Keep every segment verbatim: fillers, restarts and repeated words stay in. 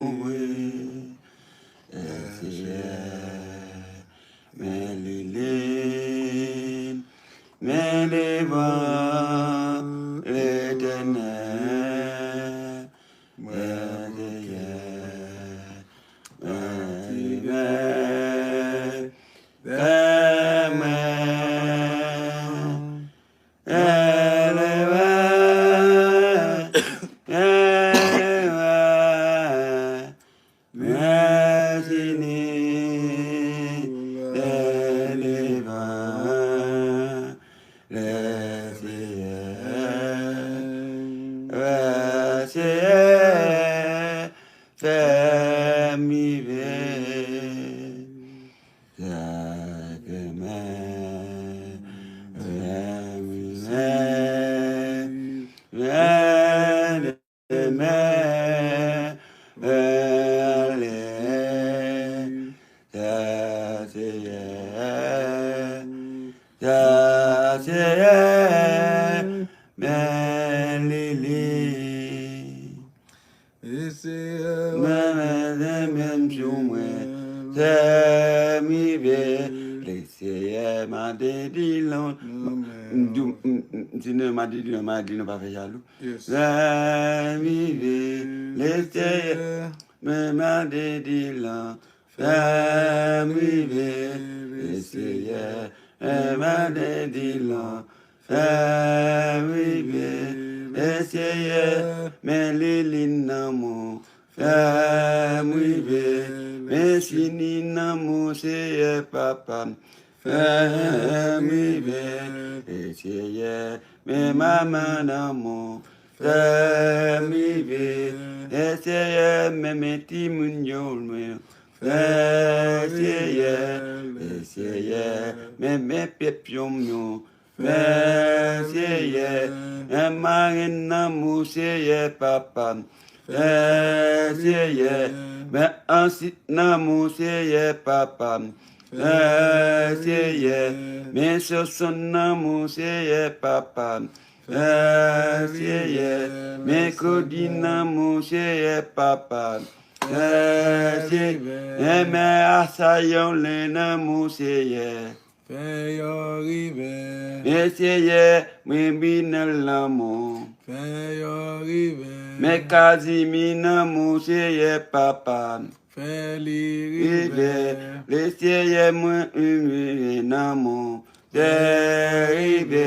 mwen, Seyè, men Lilin, men devan Letènèl, men Seyè, men Lilin, fè mwen, eleve, eleve, mwen vini devan le Seyè, le Seyè, fè m rive. Sa ke mwen renmen, renmen, renmen, renmen, sa Seyè, sa Seyè, men Lilin. Mwen, mwen, mwen, mwen, sou mwen, fè m rive. Le Seyè, m a te di non. M di, m, m, m, si nou, m a te di non, m a di non, pa fè jalou. Fè m rive. Le Seyè, mwen, m a te di non. Fè m rive, le Seyè, men m a te di non. Fè m rive, le Seyè, men Lilin nan mwen. Fè m rive, men Sini nan mwen, Seyè papa m. Fè m rive, le Seyè, men manman nan mwen. Fè m rive, le Seyè, men, men timoun yo mwen. Fè Seyè, fè Seyè, men, men pèp yo mwen. Fè Seyè, men marenn nan mwen, Seyè papa m. Fè Seyè, men ansit nan mwen, Seyè papa m. Fè Seyè, men Sosonn nan mwen, Seyè papa m. Fè Seyè, men Kodi nan mwen, Seyè papa m. Fè Seyè, men Asayon len nan mwen, Seyè. Fè yo rive. Men Seyè, men Binèl nan mwen. Fè yo rive. Men Kazimi nan mwen, Seyè papa m. Fè li rive. Rive. Le Seyè, mwen, mwen, mwen, nan mwen. Fè rive.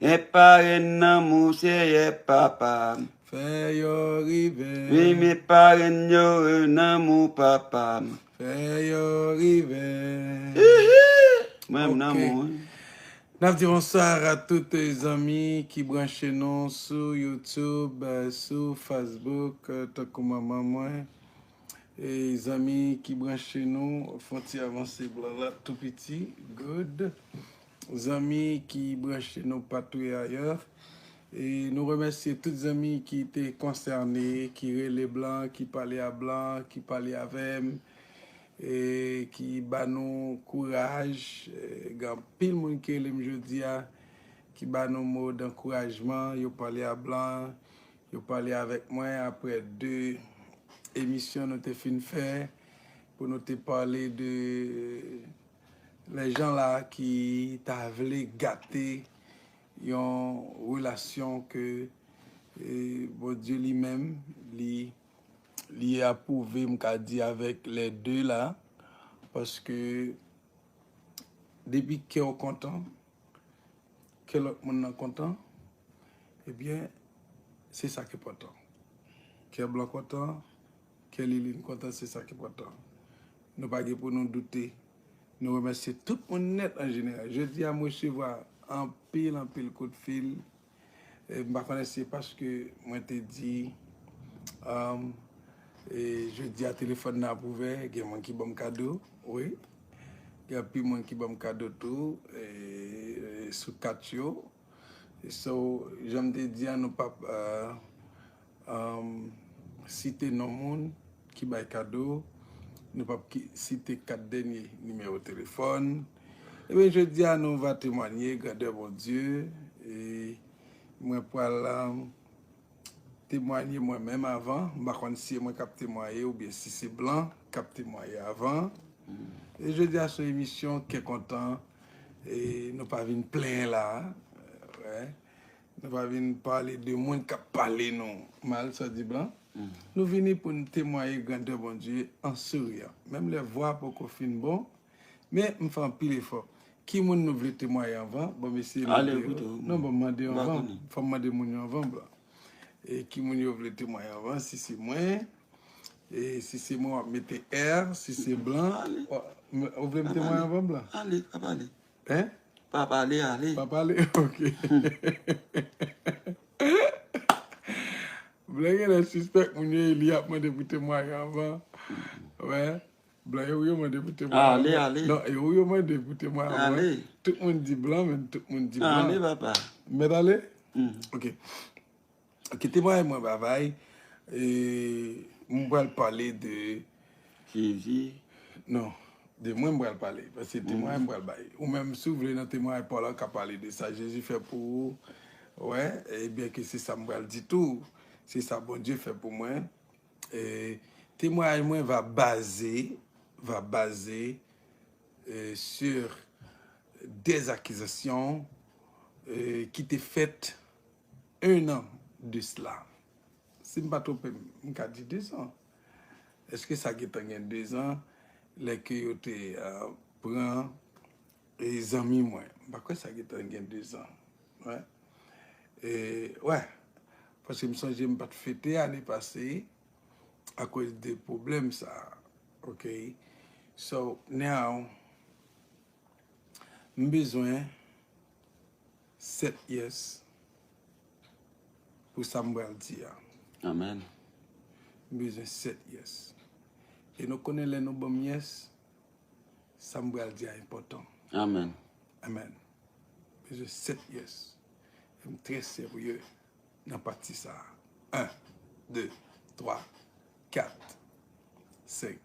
Men parenn nan mwen, Seyè papa m. Fè yo rive. Wi, men parenn yo nan mwen, papa m. Fè yo rive. Hihi. Mwen, m nan mwen. N ap di bonswa a tout, eh, zanmi ki branche nou sou YouTube, eh, sou Facebook, eh, tankou manman mwen. E zanmi ki branche nou, fè yon ti avanse blan la tou piti. Good. Zanmi ki branche nou patou e ayè. E nou remèsye tout zanmi ki te konsène, ki rele blan, ki pale a blan, ki pale avè m, e ki ba nou kouraj. E gen anpil moun ki rele m jodi a, ki ba nou mo dankourajman, yo pale a blan, yo pale avèk mwen aprè de emisyon nou te fin fè, pou nou te pale de lè jan la ki ta vle gate yon relasyon ke, e, Bondye li menm, li, li apwouve, m ka di, avèk lè de la, paske depi kè w kontan, kè lòt moun nan kontan, ebyen, se sa k enpòtan. Kè blan kontan, kè Lilin kontan, se sa k enpòtan. Nou pa gen pou nou doute. Nou remèsye tout moun nèt an jeneral. Jodi a, m resevwa anpil, anpil kout fil. E m pa konnen si se paske mwen te di, um, e jodi a telefòn nan ap ouvè, gen moun ki ban m kado, wi. Gen anpil moun ki ban m kado tou, e, e sou kat yo. E so, jan m te di a, nou p ap, uh, um, site non moun ki bay kado, nou p ap ki, site kat dènye nimewo telefòn. Ebyen, jodi a, nou va temwanye grandè Bondye, e mwen pral, um, temwaye mwen menm avan. M pa konn si se mwen k ap temwaye oubyen si se blan k ap temwaye avan. E jodi a se yon emisyon kè kontan. E nou pa vin plenyen la. Wè. Nou pa vin pale de moun k ap pale nou mal, sa di blan. Nou vini pou n temwaye grandè Bondye an souriyan. Menm lè vwa poko fin bon, men m fè anpil efò. Ki moun nou vle temwaye anvan? Bon, mesye, Ale, mande yo. Koute, non, bon, mande yo anvan. Fò m mande moun yo anvan, blan. E ki moun yo vle temwaye anvan? Si se mwen, e si se mwen, w ap mete R. Si se blan, ou vle m temwaye anvan, blan? Ale, pa pale. Hein? Pa pale, ale. Pa pale? Ok. Blan genlè sispèk moun yo, e li ap mande pou temwaye anvan. Wè. Blan, e ou yo mande pou temwaye anvan. Ale, ale. Non, e ou yo mande pou temwaye anvan. Ale. Tout moun di blan, men tout moun di blan. Ale, papa. Mèt ale? Ok. Ok, temwaye mwen, babay. E m pral pale de Jezi. Non, de mwen m pral pale. Paske temwaye m pral bay. Ou menm, si w vle nan temwaye pa w la, w ka pale de sa Jezi fè pou ou. Wè, e byen ke se sa m pral di tou. Se sa Bondye fè pou mwen. E temwaye mwen va baze, va baze, e, sur des accusations, e, ki te fèt un an de cela. Si m pa twonpe m, m ka di dezan. Èske sa gentan gen dezan lè ke yo te, e, pran, e, zanmi mwen? M pa kwè sa gentan gen dezan. Wè. E, wè. Paske m sonje m pa t fete ane pase akoz de pwoblèm sa. Ok. So, now, m bezwen sèt yes pou sa m pral di a. Amen. M bezwen sèt yes. E nou konnen lè nou ban m yes, sa m pral di a enpòtan. Amen. Amen. M bezwen sèt yes. E m trè serye nan pati sa a. Un, deux, trois, quatre, cinq,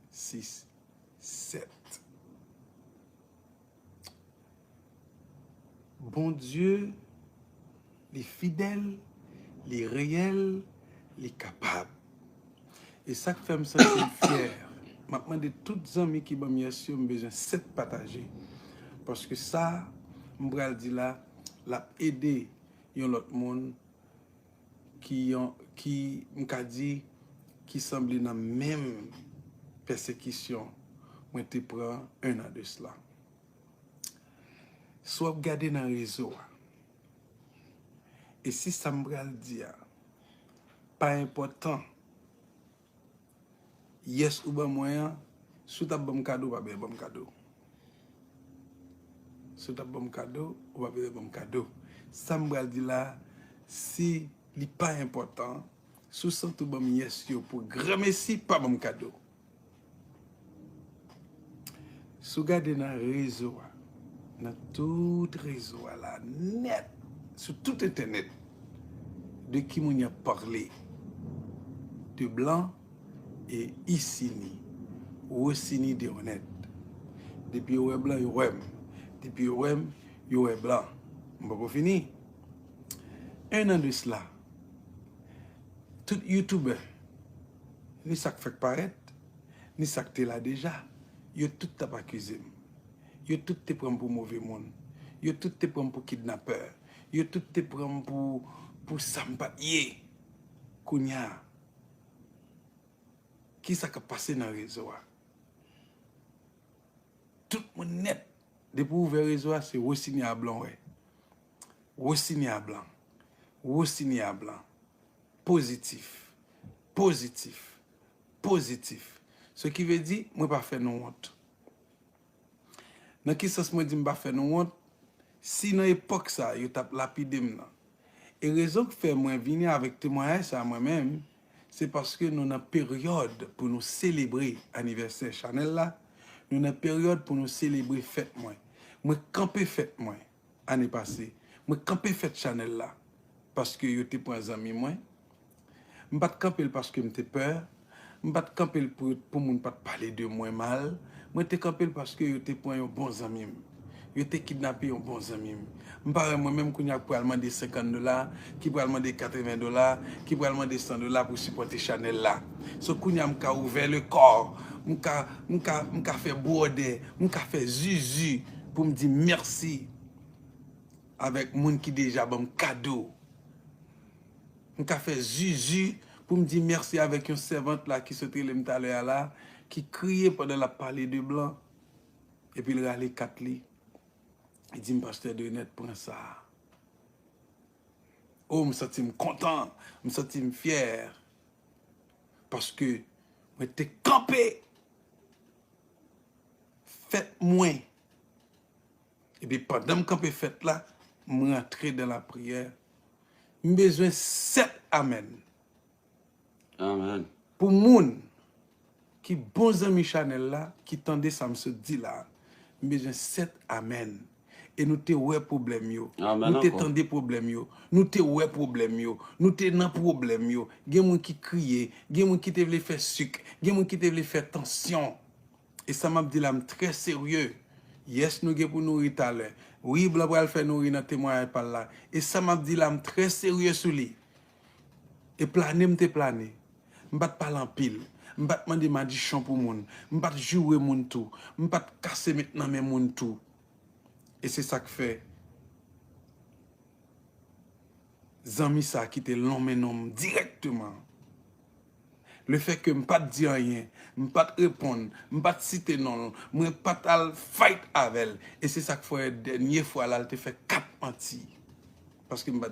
six, sept. Bondye, li fidèl, li reyèl, li kapab. E sa k fè m santi m fyè. M ap mande tout zanmi ki ban m yes yo, m bezwen sèt pataje. Paske sa m pral di la, l ap ede yon lòt moun ki yon, ki, m ka di, ki sanble nan menm pèsekisyon mwen te pran un an de cela. Si w ap gade nan rezo a, e si sa m pral di a pa enpòtan, yes ou ban mwen an, si w t ap ban m kado, ou pa bezwen ban m kado. Si w t ap ban m kado, ou pa bezwen ban m kado. Sa m pral di la, si li pa enpòtan, si w santi w ban m yes yo pou granmesi, pa ban m kado. Si w gade nan rezo a, nan tout rezo a la, nèt, sou tout entènèt, de ki moun y ap pale? De blan e Isini, Rosini Deronette. Depi yo wè blan, yo wè m. Depi yo wè m, yo wè blan. M poko fini. Un an de cela, tout youtubè, ni sa k fèk parèt, ni sa k te la deja, yo tout t ap akize m. Yo tout te pran m pou move moun. Yo tout te pran m pou kidnapè. Yo tout te pran m pou, pou sa m pa t ye. Kounye a, kisa k ap pase nan rezo a? Tout moun nèt, depi w ouvè rezo a, se Rosini a blan w wè. Rosini a blan. Rosini a blan. Pozitif. Pozitif. Pozitif. Ce qui veut dire, mwen pa fè nou wont. Nan ki sans mwen di m pa fè nou wont? Si nan epòk sa a, yo t ap lapide m nan. E rezon k fè mwen vini avèk temwayaj sa a mwen menm, se paske nou nan peryòd pou nou selebre anivèsè chanèl la, nou nan peryòd pou nou selebre fèt mwen. Mwen kanpe fèt mwen ane pase. Mwen kanpe fèt chanèl la paske yo te pran zanmi mwen. M pa t kanpe l paske m te pè. M pa t kanpe l pou, pou moun pa t pale de mwen mal. Mwen te kanpe l paske yo te pran yon bon zanmi m. Yo te kidnape yon bon zanmi m. M pa wè mwen menm kounye a k pral mande senkant dola, ki pral mande katreven dola, ki pral mande san dola pou sipòte chanèl la. So kounye a m ka ouvè le kò, m ka, m ka, m ka fè bwòdè, m ka fè zuzu pou m di mèsi avèk moun ki deja ban m kado. M ka fè zuzu pou m di mèsi avèk yon sèvant la ki sot rele m talè a la, ki kriye pandan l ap pale de blan, epi l rale kat li. Li di m, "Pastè Denet, pran sa." O, m santi m kontan, m santi m fyè, paske mwen te kanpe fèt mwen. Epi pandan m kanpe fèt la, m rantre dan lapriyè. M bezwen sèt amèn. Amen. Pou moun ki bon zanmi chanèl la, ki tande sa m sot di la, m bezwen sèt amèn. E nou te wè pwoblèm yo. Amen Nou te ankò. Tande pwoblèm yo. Nou te wè pwoblèm yo. Nou te nan pwoblèm yo. Gen moun ki kriye. Gen moun ki te vle fè sik. Gen moun ki te vle fè tansyon. E sa m ap di la, m trè serye. Yes, nou gen pou nouri talè. Wi, blan pral fè nouri nan temwayaj pa l la. E sa m ap di la, m trè serye sou li. E plane m te plane. M pa t pale anpil. M pa t mande madichon pou moun. M pa t joure moun tou. M pa t kase met nan men moun tou. E se sa k fè zanmi sa ki te lonmen non m dirèkteman. Lefètke m pa t di anyen, m pa t reponn, m pa t site non l, mwen pa t al fight avè l. E se sa k fè dènye fwa la, l te fè kat manti. Paske m pa